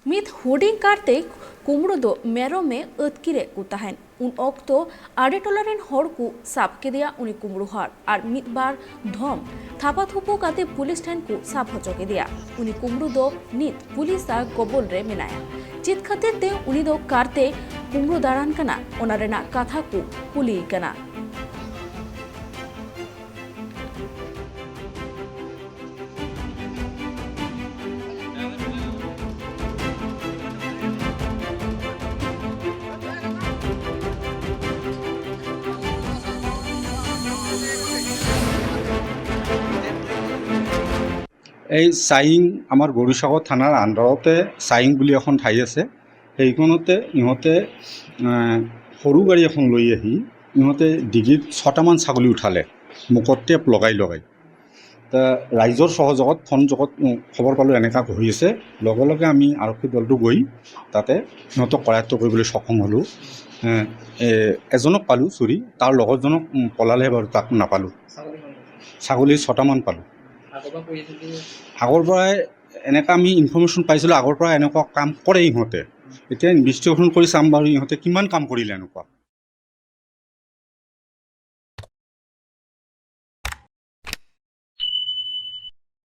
ᱢᱤᱫ ᱦᱩᱰᱤᱧ ᱠᱟᱨᱛᱮ ᱠᱩᱢᱲᱩ ᱫᱚ ᱢᱮᱨᱚᱢᱮ ᱟᱹᱛᱠᱤᱨᱮᱫ ᱠᱚ ᱛᱟᱦᱮᱱ। ᱩᱱ ᱚᱠᱛᱚ ᱟᱰᱮ ᱴᱚᱞᱟ ᱨᱮᱱ ᱦᱚᱲ ᱠᱚ ᱥᱟᱵ ᱠᱮᱫᱮᱭᱟ ᱩᱱᱤ ᱠᱩᱢᱲᱩ ᱦᱚᱲ ᱟᱨ ᱢᱤᱫ ᱵᱟᱨ ᱫᱷᱚᱢ ᱛᱷᱟᱯᱟ ᱛᱷᱩᱯᱩ ᱠᱟᱛᱮ ᱯᱩᱞᱤᱥ ᱴᱷᱮᱱ ᱠᱚ ᱥᱟᱵ ᱦᱚᱪᱚ ᱠᱮᱫᱮᱭᱟ। ᱩᱱᱤ ᱠᱩᱢᱲᱩ ᱫᱚ ᱱᱤᱛ ᱯᱩᱞᱤᱥᱟᱜ ᱜᱚᱵᱚᱞ ᱨᱮ ᱢᱮᱱᱟᱭᱟ। ᱪᱮᱫ ᱠᱷᱟᱹᱛᱤᱨ ᱛᱮ ᱩᱱᱤ ᱫᱚ ᱠᱟᱨᱛᱮ ᱠᱩᱢᱲᱩ ᱫᱟᱬᱟᱱ ᱠᱟᱱᱟ ᱚᱱᱟ ᱨᱮᱱᱟᱜ ᱠᱟᱛᱷᱟ ᱠᱚ ᱠᱩᱞᱤᱭᱮ ᱠᱟᱱᱟ। এই চাইং আমাৰ গৌৰীসাগৰ থানাৰ আণ্ডাৰতে চাইং বুলি এখন ঠাই আছে, সেইখনতে ইহঁতে সৰু গাড়ী এখন লৈ আহি ইহঁতে ডিগিত 6টামান ছাগলী উঠালে মুখত টেপ লগাই লগাই। তা ৰাইজৰ সহযোগত ফোন যোগত খবৰ পালোঁ এনেকুৱা হৈ আছে। লগে লগে আমি আৰক্ষী দলটো গৈ তাতে সিহঁতক কৰায়ত্ব কৰিবলৈ সক্ষম হ'লোঁ। এজনক পালোঁ চুৰি, তাৰ লগৰজনক পলালে বাৰু, তাক নাপালোঁ। ছাগলী 6টামান পালোঁ। আগৰ পৰাই এনেকুৱা আমি ইনফৰ্মেশ্যন পাইছিলোঁ, আগৰ পৰা এনেকুৱা কাম কৰে ইহঁতে। এতিয়া ইনভেষ্টিগেশ্যন কৰি চাম বাৰু ইহঁতে কিমান কাম কৰিলে এনেকুৱা।